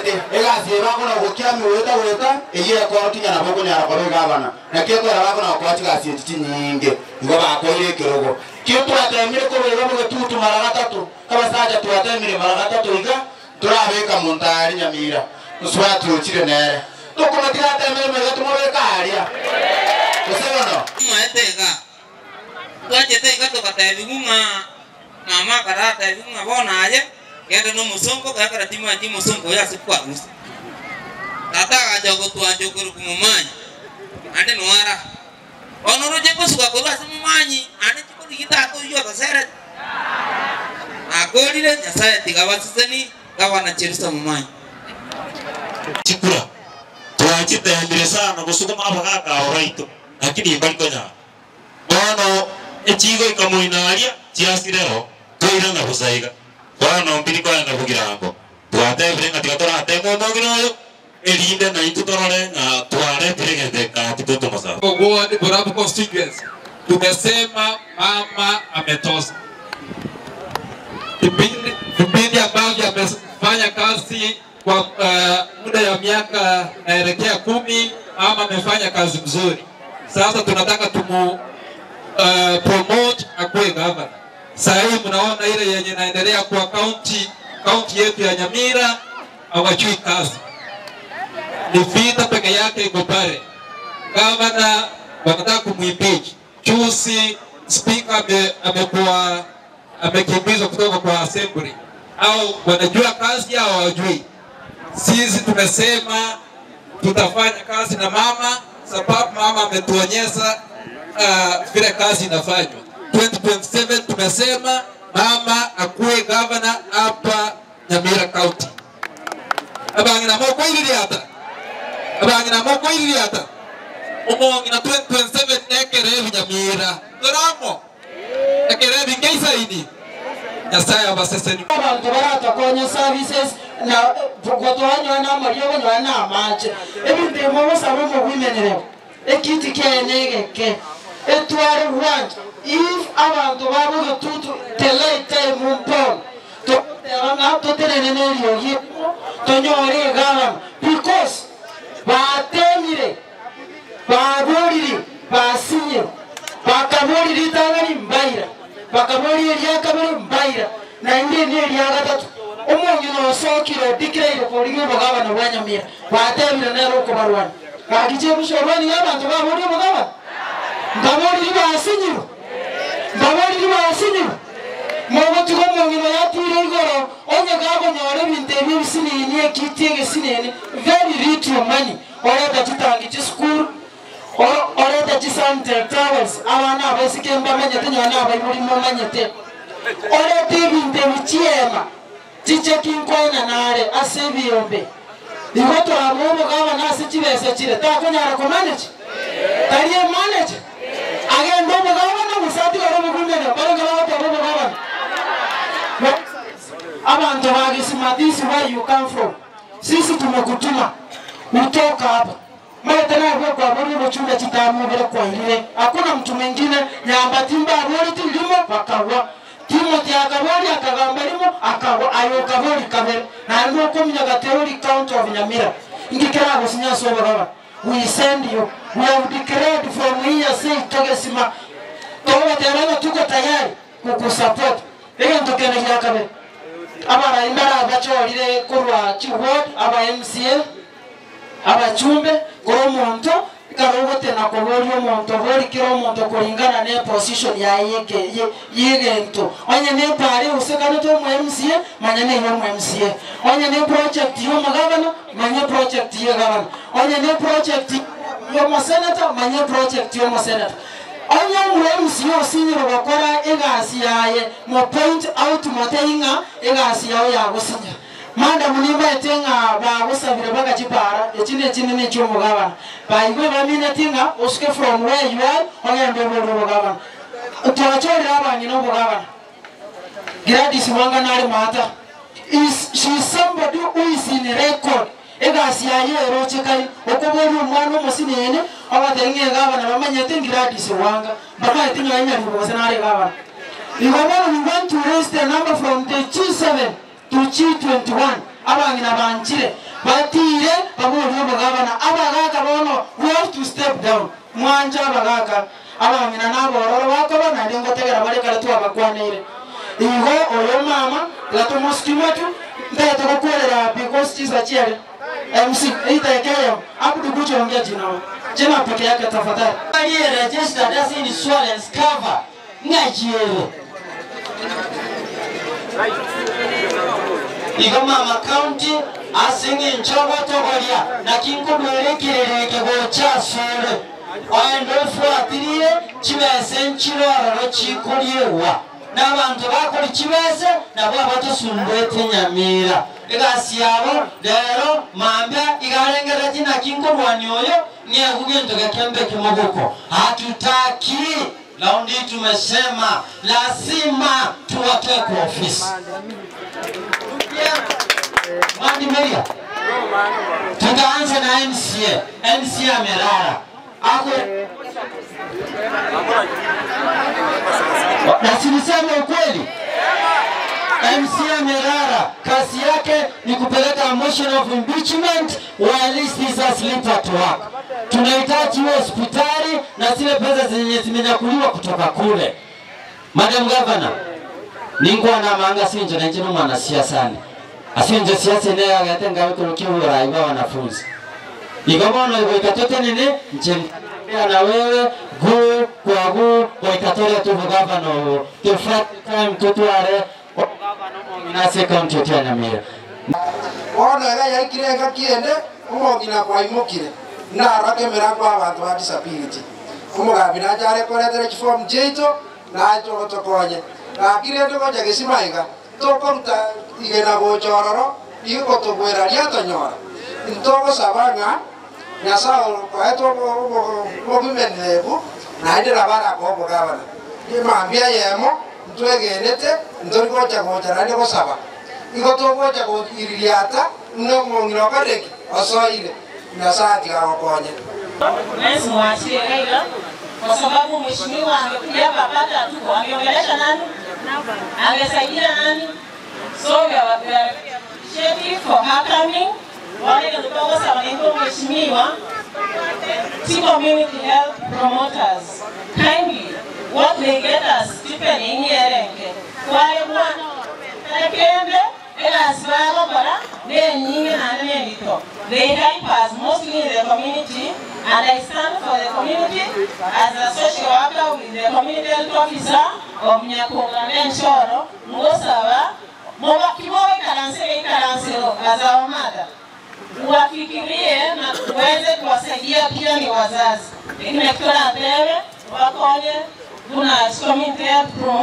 Maete, egasi eye bakona gokiamia goeta goeta, eyio ekorokia ng'a nabo okonyara koba egavana. Naki ekwera bakona gokoa chigasi echi chinyinge, igo bakoire ekerogo. Ki twatemire korwa iga bogetutu mara gatato, abasacha twatemire mara gatato iga, ntorabeka monto aria nyamira, mosubati ochire nere. Tokomotiga atemere moiga tomobeke aria. Gose bono? Maete iga, twachete iga togatebigwa ng'a Mama akarateebigwa ng'a bono aye, genda nomosongo, gekogera timwanchi omosongo oyo ase kwarusia. Tata agacha gotwancha okorokwa Momanyi, naende noara. Bono oroche ngosuka korwa ase Momanyi, naende chikorigia tata oyio otoserete. Nakorire, Nyasae tiga abaseseni, gavana Cherusa Momanyi. Chikura, twachiteemire sana gosukuma abagaaka aba baito, lakini mbari konyara. Bono echigoika moino aria chiasirero, toirana bosa iga. Bono mbiri koenda bogirango. Twatebire ng'a tiga torateme omong'ina oyo, erinde naintwe torore ng'a twaretire egento egati totomosaba. Ward Borabu constituency tumesema mama ametosa. Kipindi, vipindi ambavyo amefanya kazi kwa uh, muda ya miaka naelekea kumi, mama amefanya kazi mzuri. Sasa tunataka tumu uh, promote akuwe governor. Saa hii mnaona ile yenye inaendelea kwa county county yetu ya Nyamira hawajui kazi, ni vita peke yake iko pale. Gavana wanataka kumuimpeach. Juzi speaker ame, amekuwa amekimbizwa kutoka kwa assembly, au wanajua kazi au hawajui? Sisi tumesema tutafanya kazi na mama, sababu mama ametuonyesha uh, vile kazi inafanywa. 2027 tumesema mama akuwe governor hapa Nyamira County. Abang'ina mokoiririata, abang'ina mokoiririata, omong'ina 2027 nekerebi Nyamira toramo ekerebi nkeisaini. Nyasaye abaseseni. Abanto baratokonye services na gotoa na amariogo nyoa na amache ebinto ebi mogosaba omobwimenere ekiti kiaye negeke etware bwancha if abanto babogetutu telaita emumpolo togoteba ng'a totenene na eriogi erimo tonyore egavana because batemire baborire basinye bakabori ritang'ani mbaira bakabori eria kabere mbaira naende eri eria gatato omong'ina osokire odeclare korigia obogabana bwa Nyamira batebire nere okobarwania gaki chiebusha orwani ya abanto babori obogabana mbaboriri basinyirwe mbaboriri basinyirwe mogotiga omong'ina yatwire igoro onye gakonyora ebinto ebi ebisinini ekiti egesinini very little money oreta chitangi chisukuru oreta chisanitary towels abana abaiseke mbamanyete nyonya abaibori momanyete oreta ebinto ebi chiema chicheki nkoena nare ase ebiyombe igo twabwa obogabana ase chibesa chire takonyara komanage tari emanage agenda obogabana gose atigare obogumene barenge bagoteba obogabana abantu bagesima this where you come from sisi tumekutuma utoka hapa maete nabwo kwabori obochumba chitamubire kwairire hakuna mtu mwingine nyamba timba abori tilimo bakagwa Timothy akabori akagamba limo akagwa ayo kabori kabere naende okominya gateori county of Nyamira ingikera gosinya sobagaba we send you we have declared from here say togesima togobatebana tuko tayari kukusupport egento kene gia kabere abarai mbara bachorire korwa chiward aba MCA abachumbe kora omonto ekero ogotena koboria omonto borikire omonto kuringana na position yaye yegento onye ne pare usekanete omo MCA manya ne yomo MCA onye ne project yomogabana manya project yegabana onye ne project yomosenator manya project yomosenator onye omo MCA osinyire gokora egasi yaye mo point out moteinga egasi yao yagosinya madam nimbaete ng'a bagosabire bagachipara echi nechinene chiomogabana baigwe bamineti ng'a osuke from where you are ogende obori obogabana twachorire abang'ina obogabana Gladys Wanga nare mata is she is somebody who is in record egasi yaye erochekani okobori omwana omosinene ogotebi ng'a egabana bamanyete Gladys Wanga bamaete nyonya nyaribo gose nare egabana igo bono we want to raise the number from the G7 to G21 abang'ina banchire. Batire babori obogabana abagaka bono we have to step down. Mwanja abagaka abang'ina nabororo bakoba naende ngotegera bare kare twabakwaneire. Igo oyo mama gatomosikima tu ntete gokwerera because chisa chiere MC itekeyo Abdu kuja ongea jina jina peke yake tafadhali. Aliye registered as insurance cover ng'achiere igo mama county asing'incho nchogotogoria nakinkobwerekerereke gocha asore oende ofuatirie chibese nchirororo chikoriewa n'abantu bakora chibese nabo abatosumbwete nyamira egasi yabo rero mambia igarengereti nakinkorwani oyo ng'egu gento kimogoko hatutaki. Raundi tumesema lazima tuwatoe kwa ofisi. Mwandi Meria, tutaanza na MCA. MCA amelala ako na si niseme ukweli, MC amelala, kazi yake ni kupeleka motion of impeachment while he is asleep at work. Tunahitaji hospitali na zile pesa zenye zimenyakuliwa kutoka kule. Madam Governor, ningwa na manga sinje na njino mwana siasa ni asinje siasa ne yagate ngawe kurukia urai wa wanafunzi. Igobono igo ikatote nini nche na wewe gu kwa gu kwa ikatore tu governor tufate time tutware nase county ya Nyamira. Bono iga yaikire enga kiende omong'ina kwaimokire narake emirango abantu ba disability omogambi nache arekoretere chiform chiaito nache ogotokonye lakini ende gocha gesima iga tokoruta igena gocha ororo rigotobwera riatonyora ntogosaba ng'a nyasaye okoete obogimenebu naende nabo arakoa obogabana emambia yemo ntwegenete ntori gocha gocha naende gosaba igo togocha goiririata nomong'ina okoreki osoire nyasaye atigagokonye. Mwachie Raila kwa sababu mheshimiwa angekuja hapa pata tuko angeongelesha nani? Angesaidia nani? So we are appreciative for her coming. Wale walikuwa wanaitwa mheshimiwa T community health promoters. Kindly what they get us stipend inyerenke. Wale bwana kembe ela sibago bara ne nyingi na ne lito. They help us mostly in the community, and I stand for the community as a social worker with the community health officer of Nyakunga Nchoro, Ngosaba, Moba Kibowe Karansero Karansero as our mother. Wafikirie na uweze kuwasaidia pia ni wazazi. Lakini wakonye kuna community health promoter.